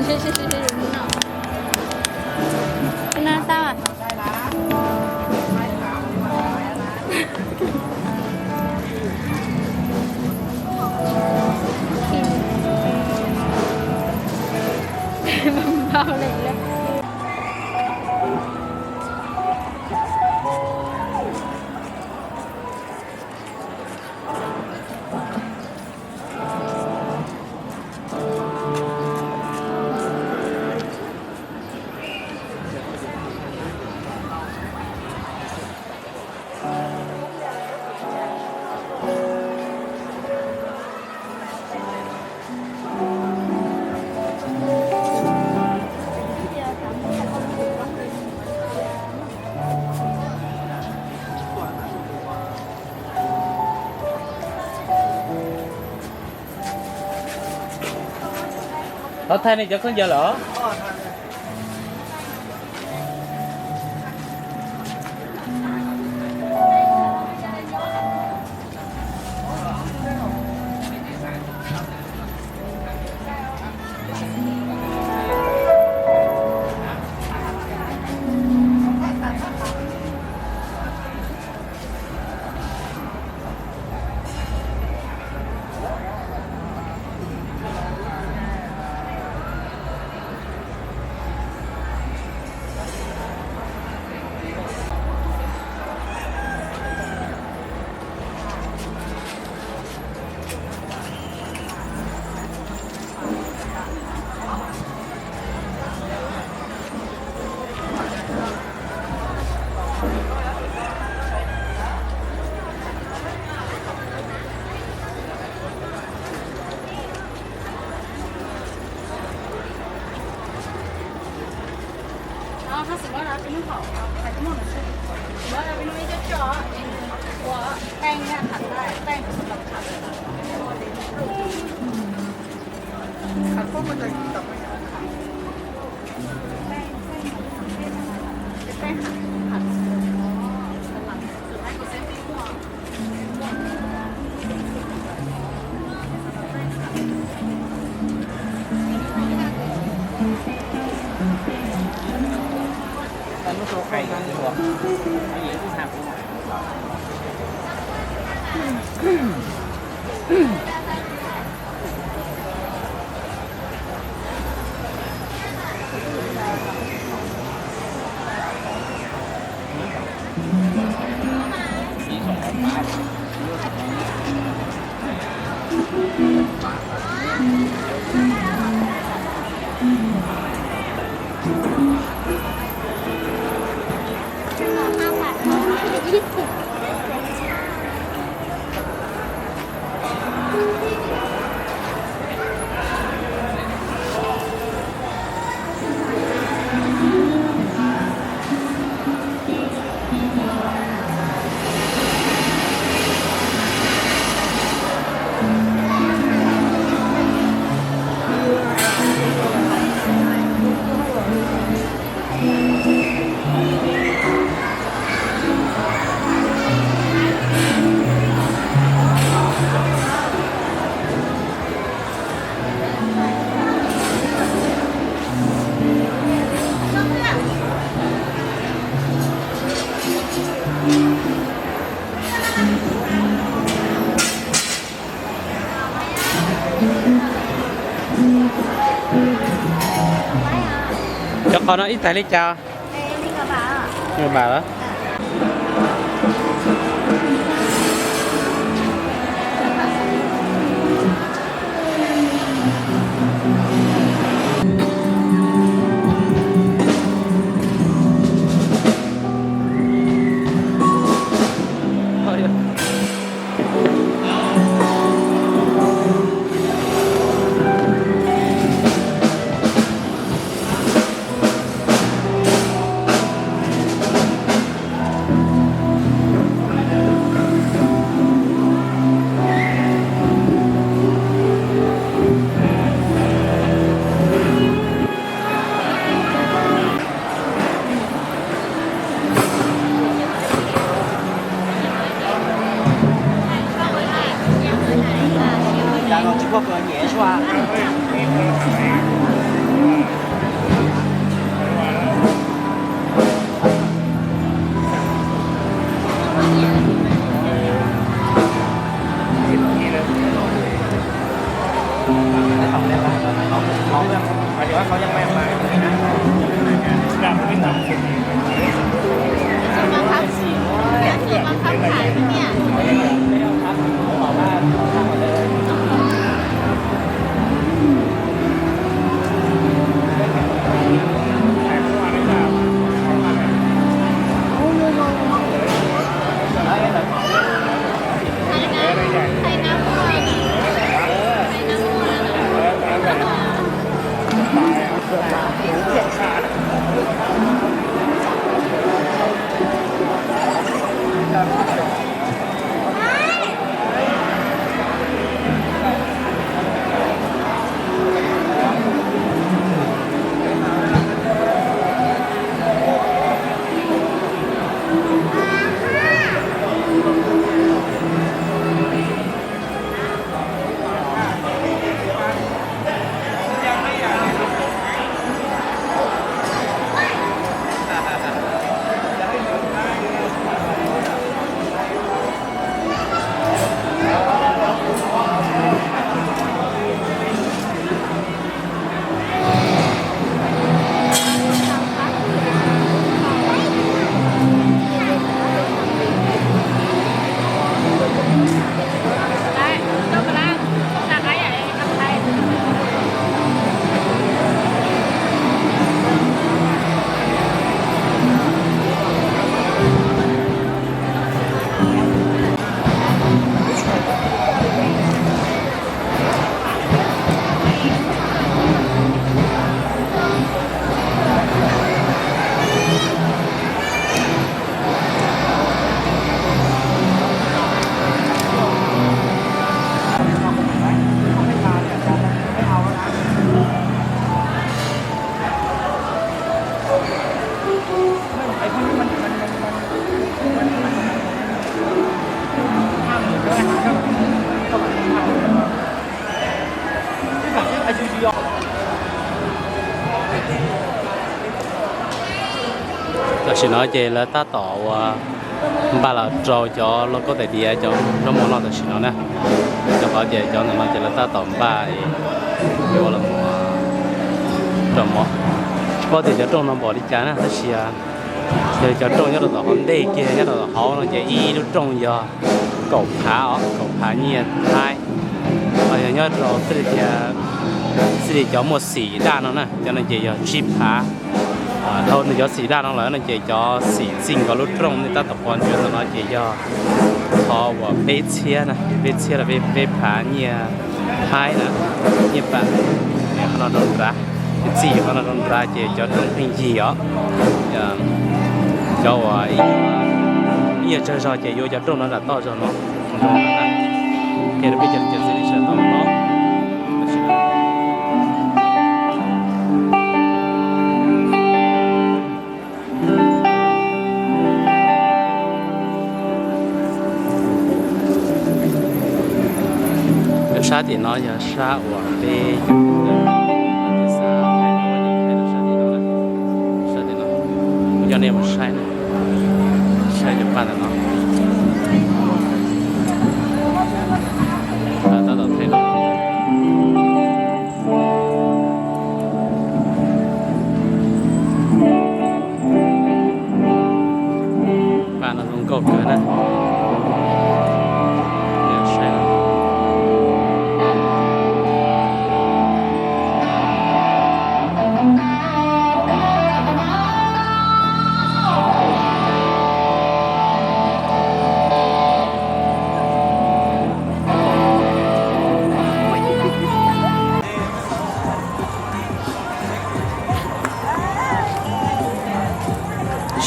Sí, sí, sí, sí, no. No está mal. Vamos a leerlo. Thov thaij nej cov khaub ncaws lawm. No, ถ้าสมมติว่าเราไปนึ่งเผา ใส่ต้มหม้อหนึ่งชุด สมมติว่าเราไปนึ่งนี่จะเจาะ เอง ตัวแป้งเนี่ยผัดได้ แป้งสำหรับผัด ผัดพวกมันจะตับ แป้ง แป้งผัด ผัด อ๋อ สลัด สุดท้ายก็เส้นพริกขั่ว Cov qhov no ib tais li cas? Ib tais lawm. Cas los tsis muaj kws nyiam sua. Tam sim no ces lawv tab tom uas npaj los rau cov lauj kaub tais diav cov zaub mov no tam sim no na. Rau qhov tias cov ntawm no ces lawv tab tom npaj es yuav los rau mov. Tsis paub tias cov rooj no npaum li cas na, tab sis yog cov rooj nyob rau tom hauv ntej kiag nyob rau tom hauv no ces ib lub rooj yog kaum phav os, kaum phav nyiaj Thaib. Ho yog nyob rau txij li tias, txij li cov muaj xim daj no na, cov no ces yog tsib phav. Dhau ntawm cov xim daj no lawm no ces cov xim txij nkawd lub rooj nej tab tom pom ntawm no ces yog qhov uas peb txhiab na, peb txhiab los peb phav nyiaj Thaib na, nyiaj pam. Qhov no rau nrad, txij qhov no rau nrad ces cov rooj pheej yig os. Cov uas ib nyuag tsawg zog ces yuav cov rooj no nram toj zog no. Qhia rau peb cov niam cov txiv sawv daws tau paub. Sab tim no yog sab uas peb, sab tim no, kuv coj nej mus saib na, saib cov paj ntawm no. Tab tom thaij no. Paj no zoo nkauj kawg na.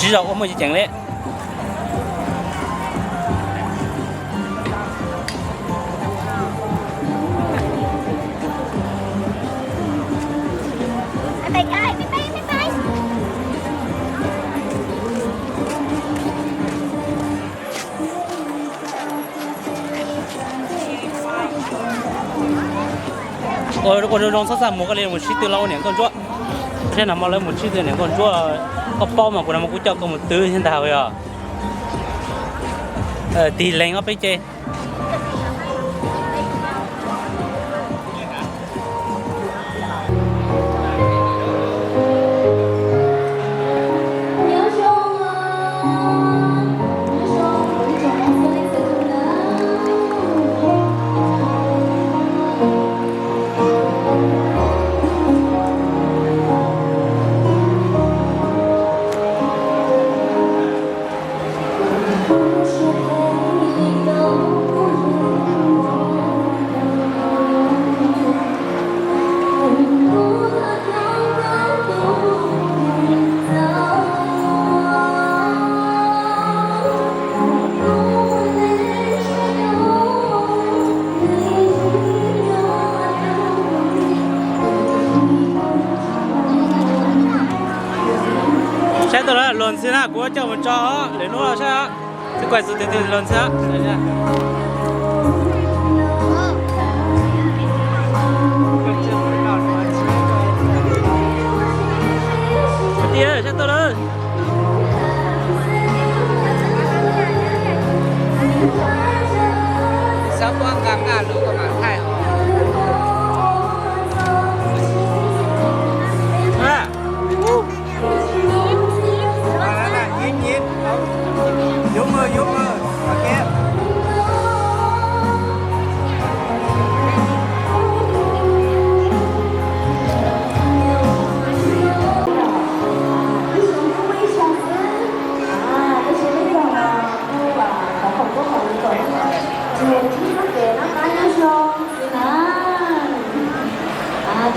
Siv zog ua muaj ceev ceev li. Ua zoo zoo txhob txaj muag, koj li mus sib tw los ua niam nkauj ntsuab. Thiab no mas lawv mus sib tw niam nkauj ntsuab, koj paub mas kuv no mas kuv coj koj mus twv thiab ntag yog. Tig leeg ob peb ce. Sab tau lawm, los ntxiv na, kuv coj mus tso lwm hnub los saib. Twb kuaj txog tiag tiag, los ntxiv. Kwv tij, sab tau lawm. Xav muab nqa nqa los koj mam thaij os.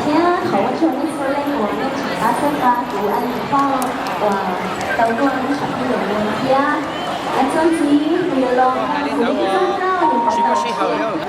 Thiab thov ua tsaug nej txhua leej uas nej tseem pab txhawb nqa kuv Aim Paj uas tau tuaj ib tsam peb yuav mus thiab. Txog ntxiv kuv yuav los kuv ib txoj koj mus pov tau.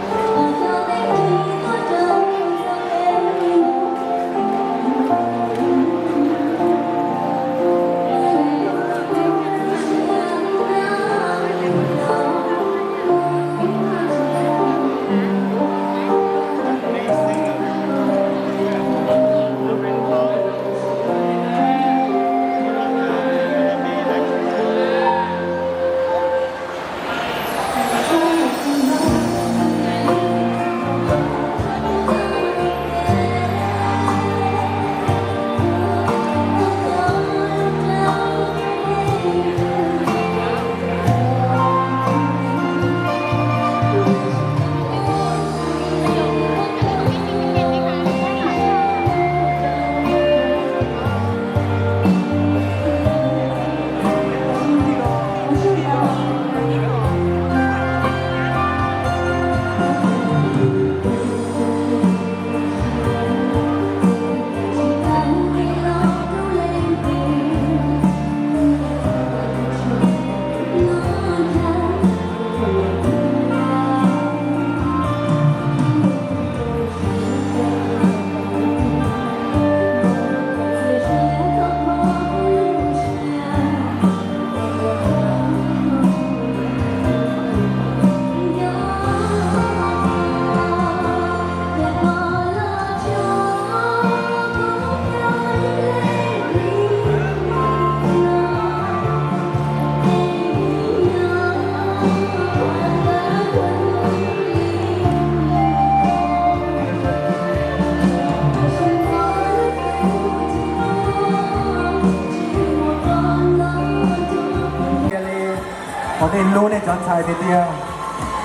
Qhov nej hlub nej cov ntxhais tiag tiag.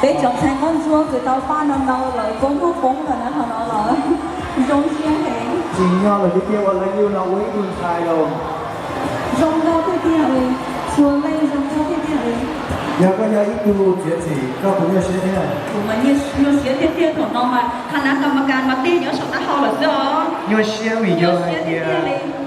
Peb cov ntxhais nkauj ntsuab kws tau paj no ntau lawm, kua muag poob lawm na, qhov no los zoo siab heev. Tsim nyog lawm tiag tiag uas lawv yug los ua ib tug ntxhais lawm. Zoo nkauj tiag tiag li, txhua leej zoo nkauj tiag tiag li. Yog koj yog ib tug txiav txim koj puas nyuaj siab thiab? Kuv mas nyuaj siab tiag tiag, thaum no mas qhov nav kam mas kas mas tig nyob saum taub hau lawm xwb os. Nyuaj siab vim yog hais tias